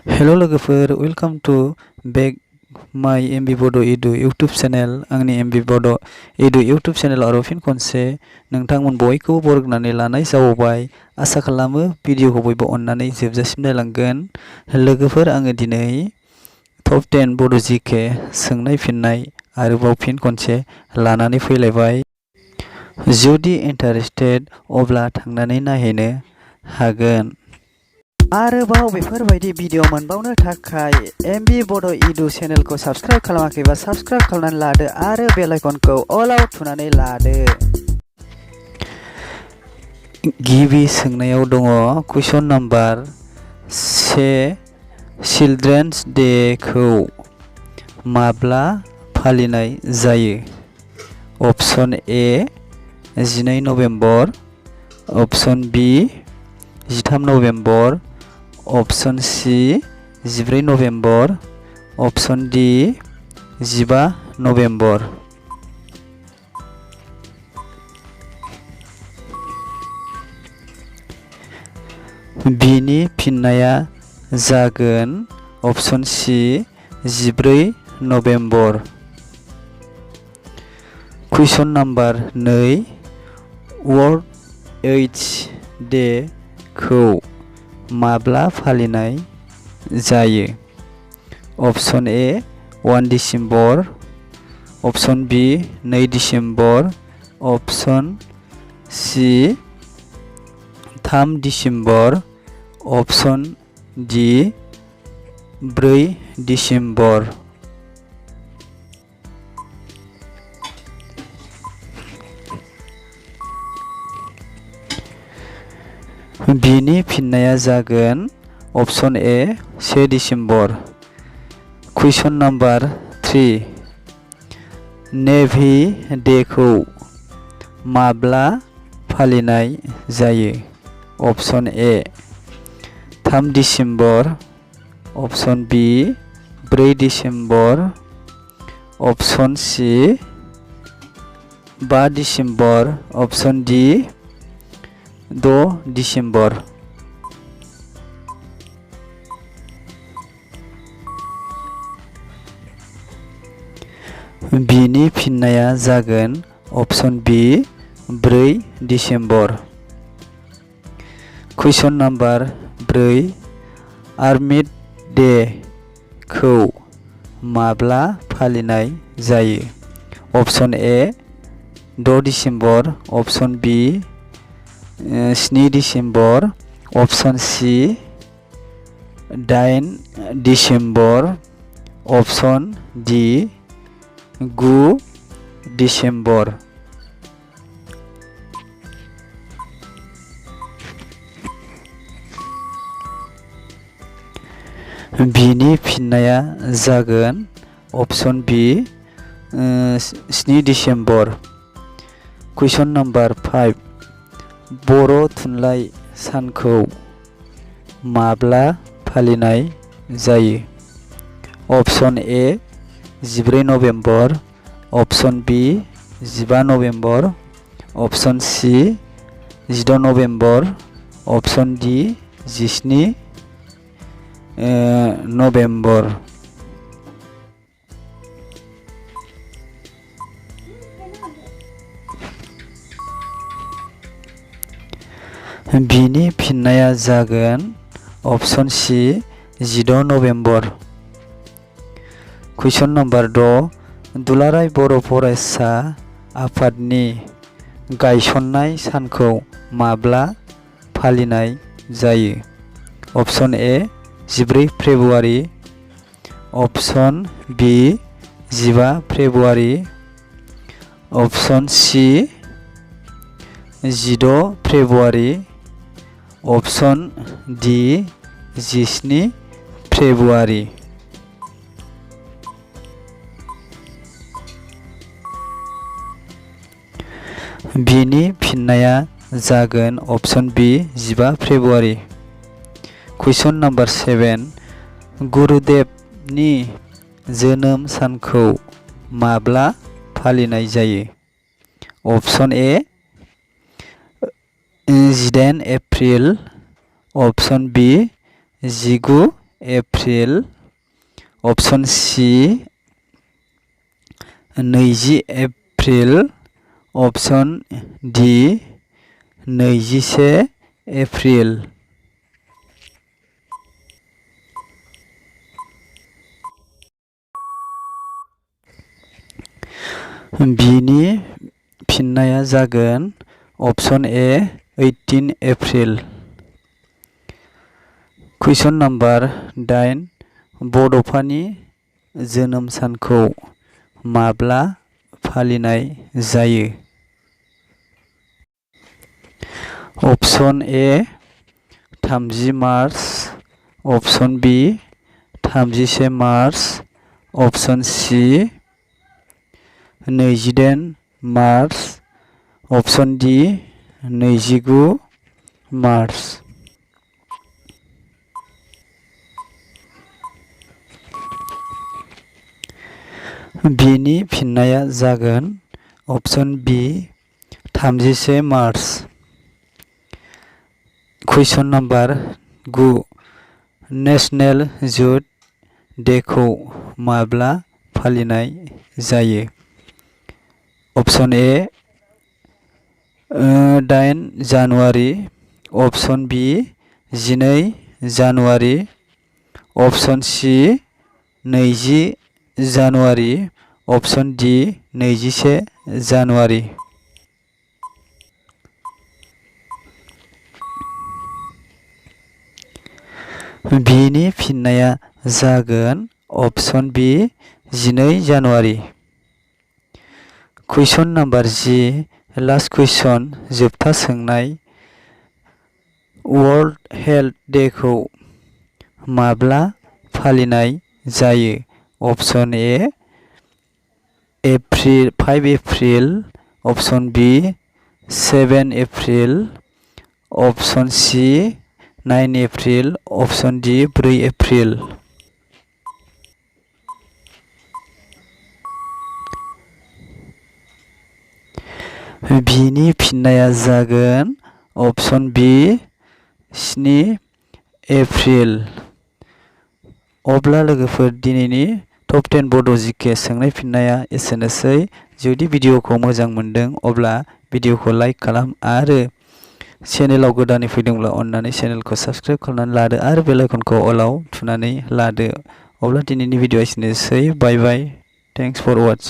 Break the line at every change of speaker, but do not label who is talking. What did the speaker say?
Hello लोगोफोर, welcome to बेक माय MB बड' इडु इउटुब चेनेल। आंनि एमबि बड' इडु इउटुब चेनेलाव आरो फिन खनसे नोंथांमोन बयखौबो बरायनानै लानाय जाबाय। आसा खालामो भिडिअखौ बयबो अननानै जोबजासिम नायलांगोन। लोगोफोर, आङो दिनै टप 10 बड' जिके सोंनाय फिननाय आरोबाव फिन खनसे लानानै फैलायबाय। जुदि इन्टारेस्टेड अब्ला थांनानै नायहैनो हागोन। आरोबाव बेफोरबायदि भिडिअ मोनबावनो थाखाय एमबि बड' इडु चेनेलखौ साबस्क्राइब खालामाखैबा साबस्क्राइब खालामनानै लादो आरो बेल आइकनखौ अलाव थुनानै लादो। गिबि सोंनायाव दङ कुइसन नाम्बार 1, चिल्ड्रेन्स डेखौ माब्ला फालिनाय जायो? Option A 12 November, option B 13 November, option C 14 November, option D 15 November. बिनि फिननाया जागोन option C 14 November. Question number 2, world AIDS day खौ माब्ला फालिनाय जायो? Option A 1 December, option B 2 December, option C 3 December, option D 4 December. बिनि फिननाया जागोन option A 1 December. Question number 3, navy day माब्ला फालिनाय जायो? अपसन ए 3 डिसेम्बर, अपसन बि 4 डिसेम्बर, अपसन सि 5 डिसेम्बर, अपसन डि 6 डिसेम्बर। बिनि फिननाया जागोन अपसन बि 4 डिसेम्बर। कुइसन नाम्बार 4, आर्मिड डे खौ माब्ला फालिनाय जायो? अपसन ए 6 डिसेम्बर, अपसन बि 7 डिसेम्बर, अपसन सि 8 डिसेम्बर, अपसन डि 9 डिसेम्बर। बिनि फिननाया जागोन अपसन बि 7 डिसेम्बर। कुइसन नाम्बार 5, बर' थुनलाइ सानखौ माब्ला फालिनाय जायो? अपसन ए 14 नभेम्बर, अपसन बि 15 नभेम्बर, अपसन सि 16 नभेम्बर, अपसन डि 17 नभेम्बर। बिनि फिननाया जागोन अपसन सि 16 नभेम्बर। कुइसन नाम्बार 6, दुलाराय बर' फरायसा आफादनि गायसननाय सानखौ माब्ला फालिनाय जायो? अपसन ए 14 फेब्रुवारि, अपसन बि 15 फेब्रुवारि, अपसन सि 16 फेब्रुवारि, अपसन डि 17 फेब्रुवारि। बिनि फिननाया जागोन अपसन बि 15 फेब्रुवारि। कुइसन नाम्बार 7, गुरुदेबनि जोनोम सानखौ माब्ला फालिनाय जायो? Option A 18 April, option B 19 April option C 20 April option D 21 April बिनि फिननाया जागोन option A 18 April question number 8 बड'फानि जोनोम सानखौ माब्ला फालिनाय जायो option A 30 March option B 31 March option C 28 March option D 29 March बिनि फिननाया जागोन option B 31 March question number 9 national jute डेखौ माब्ला फालिनाय जायो ऑप्शन ए 8 January option B 12 January option C 20 January option D 21 January बिनि फिननाया जागोन option B 12 January question number 10 last question जोबथा सोंनाय वर्ल्ड हेल्थ डेखौ माब्ला फालिनाय जायो option A 5 April option B 7 April option C 9 April option D 4 April बिनि फिननाया जागोन ऑप्शन बी 7 एप्रिल अब्ला लोगोफोर दिनैनि टप 10 बड' जिके सोंनाय फिननाया एसेनोसै जुदि भिडिअखौ मोजां मोनदों अब्ला भिडिअखौ लाइक खालाम आरो चेनेलाव गोदानै फैदोंब्ला अन्नानै चेनेलखौ साबस्क्राइब खालामनानै लादो आरो बेल आइकनखौ अलाव थुनानै लादो अब्ला दिनैनि भिडिअ एसेनोसै बाय बाय थेंक्स फर वाचिं